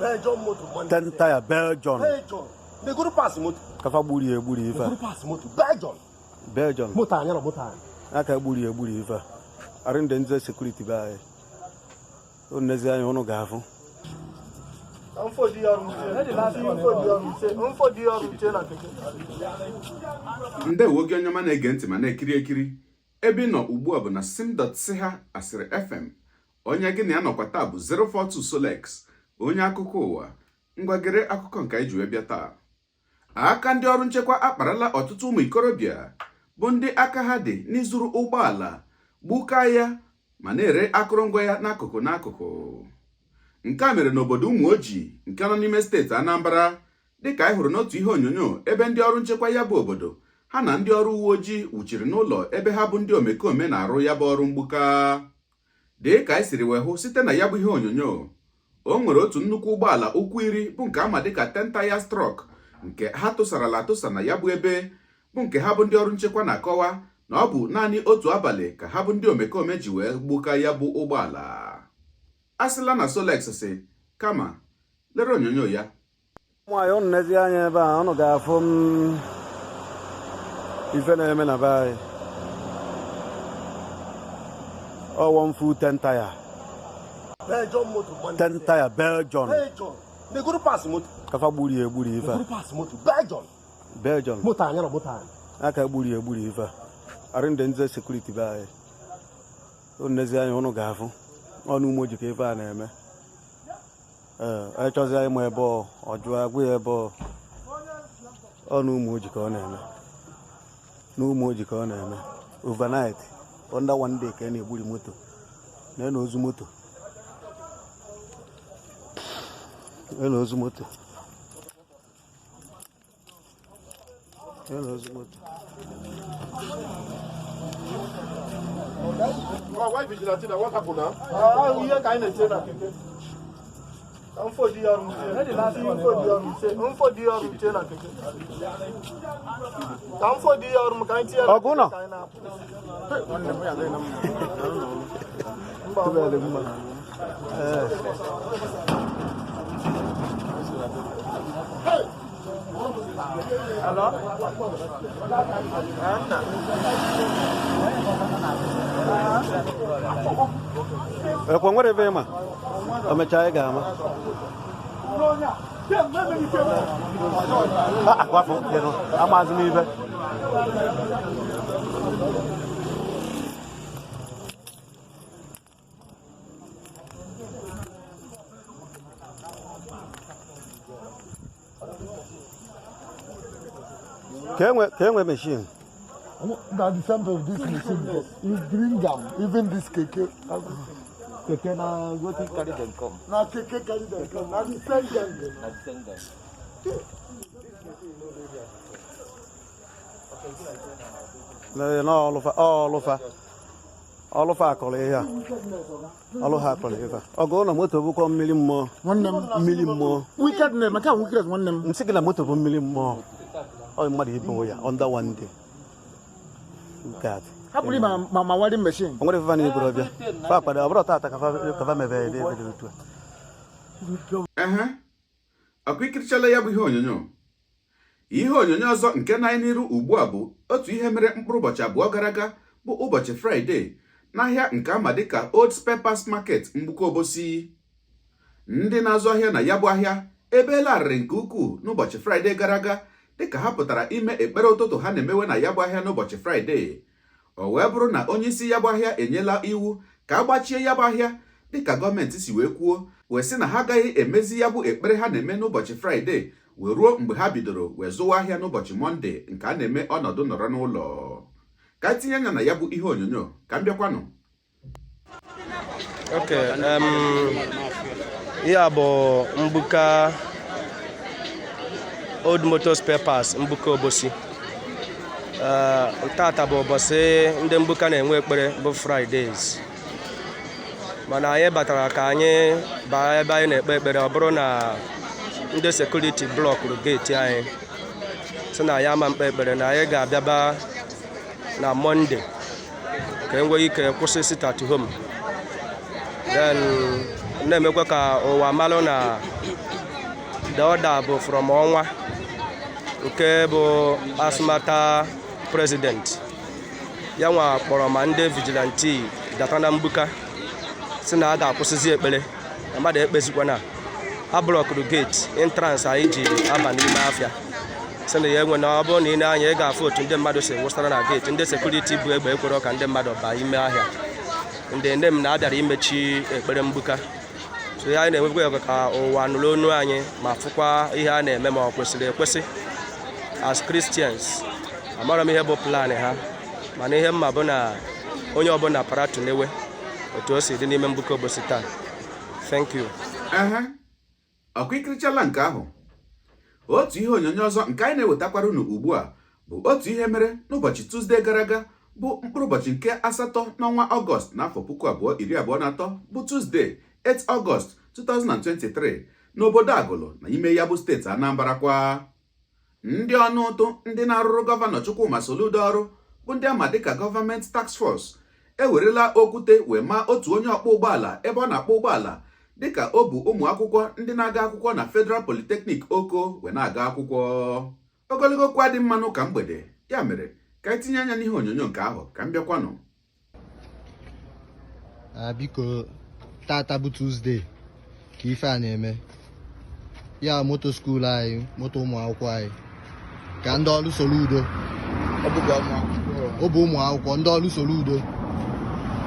Belgium moto. Ten tire Belgium. Belgium. Negoro pass moto. Kafa gburi egburi ife a. Negoro pass moto. Belgium. Belgium. Moto anyị na moto anyị. Aka egburi egburi ife a. Arị ndị nze security be anyị. Unu nezi anya unu ga-afụ. Ndewo gị onye ọma na-ege ntị ma na-ekiri ekiri. Ebe ị nọ ugbu a bụ na sim.si ha asịrị FM. Onye gị na ya nọkwa taa bụ 042 Solex, onye akụkọ ụwa. Ngwa, gere akụkọ nke anyị ji wee bịa taa. Aka ndị ọrụ nchekwa akparala ọtụtụ ụmụ ikorobịa bụ ndị aka ha dị n'izuru ụgbọala, gbukaa ya ma na-ere akụrụngwa ya n'akụkụ n'akụkụ. Nke a mere n'obodo Ụmụoji nke nọ n'ime steeti Anambra, dịka anyị hụrụ n'otu ihe onyonyo ebe ndị ọrụ nchekwa ya bụ obodo ha na ndị ọrụ uwe ojii wuchiri n'ụlọ ebe ha bụ ndị omekome na-arụ ya bụ ọrụ mgbuka. Dị ka anyị siri wee hụ site na ya bụ ihe onyonyo, o nwere otu nnukwu ụgbọala ụkwụ 10 bụ nke ama dịka ten tires truck nke ha tụsarala atụsa na ya bụ ebe, bụ nke ha bụ ndị ọrụ nchekwa na-akọwa na ọ bụ naanị otu abalị ka ha bụ ndị omekome ji wee gbuka ya bụ ụgbọala. A sịla na Solex si kama lere onyonyo ya. Nwaanyị, unu nezi anya ebe a, unu ga-afụ m ife na-eme na be anyị. Ọ one full ten tire. Belgium moto. Ten tire Belgium. Belgium. Negoro pass moto. Kafa gburi egburi ife a. Negoro pass moto. Belgium. Belgium. Moto anyị na moto anyị. Aka egburi egburi ife a. Arị ndị nze security be anyị. Unu nezi anya unu ga-afụ. Ọnụ Ụmụoji ka ife a na-eme. Ee, onye chọzie ịma ebe ọ jụọ, agwụ ya ebe ọ. Ọnụ Ụmụoji ka ọ na-eme. N'Ụmụoji ka ọ na-eme. Overnight, under one day ka a na-egburi moto. Na ozu moto. Na ozu moto. Na ozu moto. Why vigilante na what happen now? Ihe ka anyị na-eche na keke. Ka m fodi ya ọrụ nche, m fodi ya ọrụ nche na keke. Ka m fodi ya ọrụ m ka anyị tinye na Ọgụ nọ? keke ka anyị na-apụ. Tụbere dị mma. Ee. Hello? Nna. Ekwe nwere ebe ịma. O mechaa ị ga-ama. Akwafụ amazị m ibe. Ka enwe machine. Na the same of this machine, you bring am, even this keke. Keke na wetin carry dem come. Na keke carry dem come, na the same gang. Na the same gang. Na ọlụfa ọlụfa ọlụfa akọrọ ihe a. Ọlụ ha akọrọ ihe a. Ọgụ ụlọ moto bụkwa mmiri mmụọ. Nwanne m. Mmiri mmụọ. Wickedness, maka wickedness nwanne m. Nsị gị na moto bụ mmiri mmụọ. Ọ mmadụ ibe ya under one day. Look at. Hapụrụ ma ma ma welding machine. O nwere ife na iburu ọbịa. Fa kwado ọ bụrụ tata ka fa mebe ebe ebe dị otu a. Ehe, ọkụ ikirichala ya bụ ihe onyonyo. Ihe onyonyo ọzọ nke na anyị n'iru ugbu a bụ otu ihe mere mkpụrụ ụbọchị 2 gara aga, bụ ụbọchị Fraịde, n'ahịa nke ama dịka Old Spare Parts Market Mgbuka Obosi. Ndị na-azụ ahịa na ya bụ ahịa ebeela arịrị nke ukwuu n'ụbọchị Fraịde gara aga, dịka ha pụtara ime ekpere ụtụtụ ha na-emewe na ya bụ ahịa n'ụbọchị Fraịde. O wee bụrụ na onye isi ya bụ ahịa enyela iwu ka a gbachie ya bụ ahịa, dịka gọọmenti si wee kwuo, wee sị na ha agaghị emezi ya bụ ekpere ha na-eme n'ụbọchị Fraịde wee ruo mgbe ha bidoro wee zụwa ahịa n'ụbọchị Mọnde nke a na-eme ọnọdụ nọrọ n'ụlọ. Ka anyị tinye anya na ya bụ ihe onyonyo ka m bịakwanụ. Okay, ihe a bụ Mgbuka Old Motor Spare Parts Mgbuka Obosi. Tata bụ ụbọchị ndị Mgbuka na-enwe ekpere bụ Fridays, mana anyị batara ka anyị baa ebe anyị na-ekpe ekpere, ọ bụrụ na ndị security blockụrụ gate anyị, sị na anyị ama mkpe ekpere, na anyị ga-abịaba na Mọnde ka e nwee ike kwụsị sit at home. Then Na-emekwa ka ụwa malụ na the order bụ from ọnwa nke bụ ASMATA president ya nwa kpọrọ ma ndị vigilante data na mgbuka si na a ga-akwụsịzi ekpere na mmadụ ekpezikwana. Ha blockụrụ gate entrance anyị ji aba n'ime afịa, sị na ya enwe na ọ bụrụ na ị na-anya, ị ga-afụ otu ndị mmadụ si wụsara na gate. Ndị security bụ egbe ekwere ka ndị mmadụ baa ime ahịa. Ndị nne m na abịara imechi ekpere mgbuka. So ya anyị na-enwekwa ya ka ụwa nụrụ onu anyị ma fụkwa ihe a na-eme, ma ọ kwesịrị ekwesị. As Christians, amara m ihe bụ plan ha, mana ihe mma bụ na onye ọbụla para tụnewe otu o si dị n'ime mgbuka Obosi taa. Thank you. Ehe, ọkwa ikirichala nke ahụ. Otu ihe onyonyo ọzọ nke anyị na-ewetakwara unu ugbu a bụ otu ihe mere n'ụbọchị Tuzdee gara aga, bụ mkpụrụ ụbọchị nke 8 n'ọnwa Ọgọst n'afọ 2023, bụ Tuzdee 8 Ọgọst 2023, n'obodo Agụlụ na ime ya bụ steeti Anambra kwa. Ndị ọnụ ụtụ ndị na-arụrụ Gọvanọ Chukwuma Soludo ọrụ, bụ ndị ama dịka Government Task Force, ewerela okwute wee maa otu onye ọkpọ ụgbọala ebe ọ na-akpọ ụgbọala dịka o bu ụmụ akwụkwọ ndị na-aga akwụkwọ na Federal Polytechnic Oko wee na-aga akwụkwọ. Ogologo okwu adị mma n'ụka mgbede, ya mere ka anyị tinye anya n'ihe onyonyo nke ahụ ka m bịakwanụ. Ah, biko, tata bụ Tuzdee ka ife a na-eme. Ya moto school anyị, moto ụmụ akwụkwọ anyị, ka ndị ọrụ Soludo ọ bụ ụmụ akwụkwọ ndị ọrụ Soludo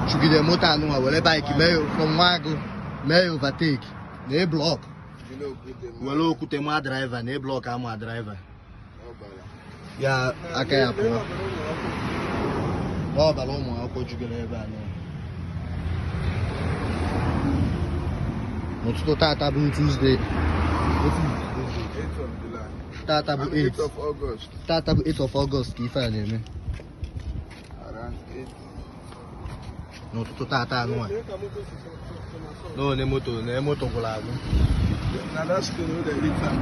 chụgide moto anụnwa, were bike mee ya from Nwagụ mee ya overtake na e block, were okwute ma driver na e block ama driver ya aka ya pụọ n'ọbara. Ụmụ akwụkwọ jugoro ebe a nọ n'ụtụtụ tata bụ Tuzdee. Tata bụ 8, tata bụ 8 of August ka ife a na-eme n'ụtụtụ tata anụnwa n'one moto na moto gwụrụ agwụ. Na that stone wey dem hit am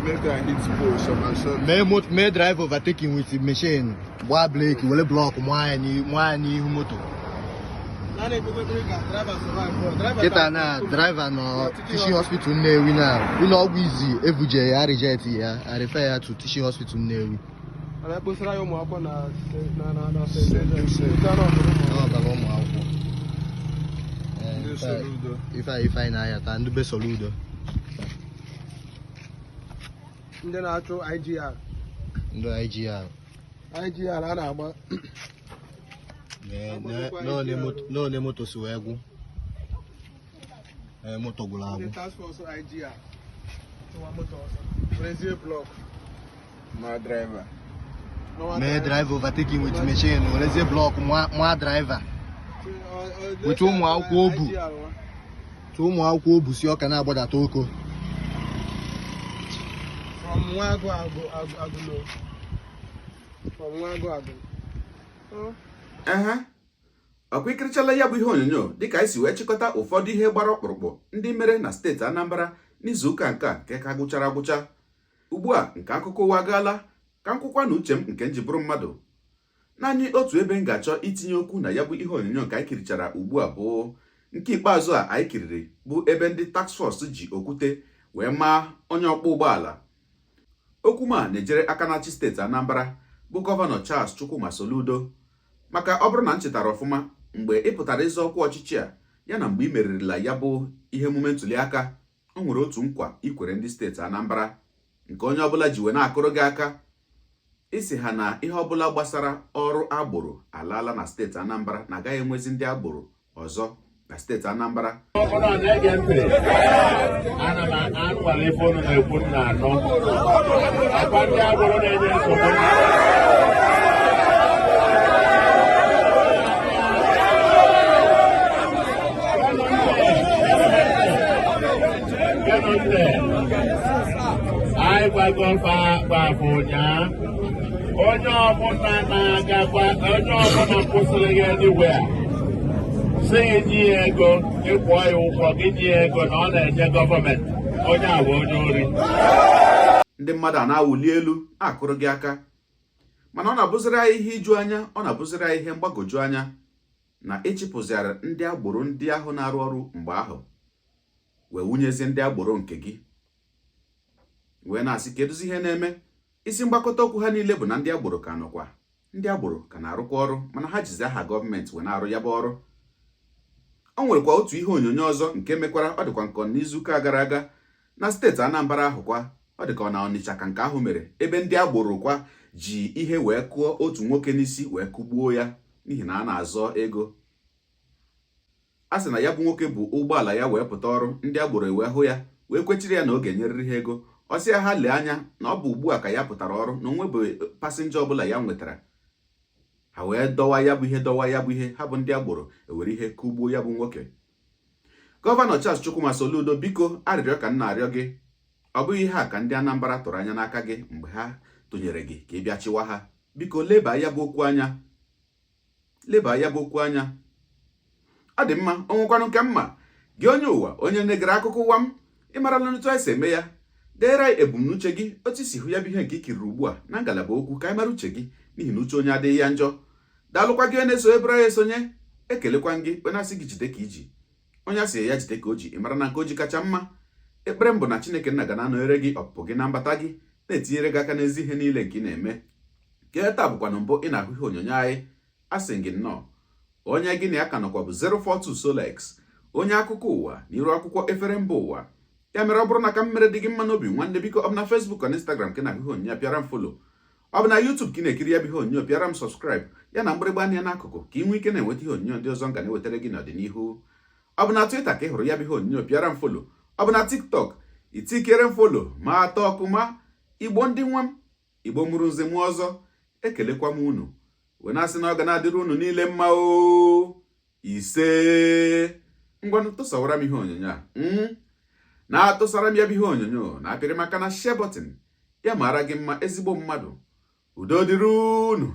make am hit pole somersault. Mee moto mee drive overtaking with machine, gbaa brake, were block maa ya n'ihu moto. Kịta na driver nọ Teaching Hospital Nnewi, na ụlọ ọgwụ izi ebuje ya, reject ya, a refer ya to Teaching Hospital Nnewi. N'ọbara ụmụ akwụkwọ. Ndị Soludo. Ife anyị na-aya taa, ndị be Soludo. Ndị na-achụ IGR. Ndị IGR. IGR a na-agba. N'one moto si wee gwụ. Ee, moto gwụrụ Ndị agwụ. Task force IGR tụwa moto ọsọ, werezie block Ma driver. Mee drive overtaking with machine, werezie block nwa driver with ụmụ akwụkwọ obu tụ ụmụ akwụkwọ obu si ọka na-agbadata Oko. From Nwagụ Agụ Agụlo, from Nwagụ Agụlo. Ehe, ọkwa ikirichala ya bụ ihe onyonyo dịka anyị si wee chịkọta ụfọdụ ihe gbara ọkpụrụkpụ ndị mere na steeti Anambra n'izuụka nke a nke ka gwụchara agwụcha ugbu a. Nke akụkọ ụwa agaala, ka m kwụkwa na uche m nke m ji bụrụ mmadụ. Naanị otu ebe m ga-achọ itinye okwu na ya bụ ihe onyonyo nke anyị kirichara ugbu a bụ nke ikpeazụ a anyị kiriri, bụ ebe ndị task force ji okwute wee maa onye ọkpọ ụgbọala. Okwu ma na-ejere aka na-achị steeti Anambra, bụ Gọvanọ Charles Chukwuma Soludo, maka ọ bụrụ na m chetara ọfụma, mgbe ị pụtara ịzọ ọkwa ọchịchị a, ya na mgbe ị meririla ya bụ ihe emume ntụliaka, o nwere otu nkwa ikwere ndị steeti Anambra nke onye ọbụla ji wee na-akụrụ gị aka. Isi ha na ihe ọbụla gbasara ọrụ agboro alaala na steeti Anambra, na agaghị enwezi ndị agboro ọzọ na steeti Anambra. Ọbụla na-ege ntị, ana m anwale ife unu na-ekwu m na-anọ akwa ndị agboro na-enye nsogbu. Geenụ ntị. Anyị gwago fa ụnyaa, onye ọbụla na-agakwa, onye ọbụla kwụsịrị gị anywhere sị gị nye ya ego, ịkwụọ ya ụgwọ gị nye ya ego na ọ na-enye gọọmenti, onye a bụ onye ori. Ndị mmadụ a na-awụli elu na-akụrụ gị aka, mana ọ na-abụziri anyị ihe iju anya, ọ na-abụziri anyị ihe mgbagwoju anya na ịchịpụzịara ndị agboro ndị ahụ na-arụ ọrụ mgbe ahụ. Wee wunyezie ndị agboro nke gị, wee na-asị, kedụzi ihe na-eme? Isi mgbakọta okwu ha niile bụ na ndị agboro ka nọkwa, ndị agboro ka na-arụkwa ọrụ, mana ha jizi aha gọọmenti wee na-arụ ya bụ ọrụ. O nwerekwa otu ihe onyonyo ọzọ nke mekwara, ọ dịkwa nkọ n'izuụka gara aga na steeti Anambra ahụkwa, ọ dịka ọ na Ọnịcha ka nke ahụ mere, ebe ndị agboro kwa ji ihe wee kụọ otu nwoke n'isi wee kụgbuo ya n'ihi na a na-azọ ego. A sị na ya bụ nwoke bụ ụgbọala ya wee pụta ọrụ, ndị agboro wee hụ ya wee kwechiri ya na ọ ga-enyerịrị ha ego. Ọ sị ya ha lee anya na ọ bụ ugbu a ka ya pụtara ọrụ, na onwebe passenger ọbụla ya nwetara. Ha wee dọwa ya bụ ihe, dọwa ya bụ ihe. Ha bụ ndị agboro ewere ihe kụgbuo ya bụ nwoke. Gọvanọ Charles Chukwuma Soludo, biko, arịrịọ ka m na-arịọ gị. Ọ bụghị ihe a ka ndị Anambra tụrụ anya n'aka gị mgbe ha tụnyere gị ka ị bịa chịwa ha. Biko, leba ya bụ okwu anya, leba ya bụ okwu anya. Ọ dị mma. O nwekwanụ nke mma gị, onye ụwa, onye na-egere akụkọ ụwa m, ị marala otu anyị si eme ya. Deere anyị ebumnuche gị, otu isi hụ ya bụ ihe nke ikiriri ugbu a na ngalaba okwu, ka anyị mara uche gị, n'ihi na uche onye adịghị ya njọ. Daalụkwa gị onye na-eso ebere anyị esonye. Ekelekwa gị, onye asị gị jide ka iji, onye asị ya jide ka o ji. Ị mara na nke o ji kacha mma. Ekpere m bụ na Chineke nna ga na-anọnyere gị ọpụpụ gị na mbata gị, na-etinyere gị aka n'ezi ihe niile nke ị na-eme. Ke taa bụkwanụ mbụ ị na-ahụ ihe onyonyo anyị, asị gị nnọọ. Onye gị na ya ka nọkwa bụ 042 Solex, onye akụkọ ụwa na iru akwụkwọ efere mba ụwa. Ya mere, ọ bụrụ na ka m mere dị gị mma n'obi, nwanne, biko, ọ bụ na Facebook na Instagram ka ị na-ahụ ihe onyonyo, pịara m follow. Ọ bụ na YouTube ka ị na-ekiri ya bụ ihe onyonyo, pịara m subscribe ya na mgbịrịgba anya n'akụkụ, ka ị nwee ike na-enweta ihe onyonyo ndị ọzọ m ga na-ewetara gị n'ọdịnihu. Ọ bụ na Twitter ka ị hụrụ ya bụ ihe onyonyo, pịara m follow. Ọ bụ na TikTok, itikere m follow ma atọ ọkụma. Igbo ndị nwa m, Igbo mụrụ nze mụọ ọzọ, ekelekwa m unu wee na-asị na ọ ga na-adịrị unu niile mma o. Ise. Ngwanụ, tụsawara m ihe onyonyo a, na-atụsara m ya bụ ihe onyonyo, na-apịrị maka na share button. Ya mara gị mma, ezigbo mmadụ. Udo dịrị unu.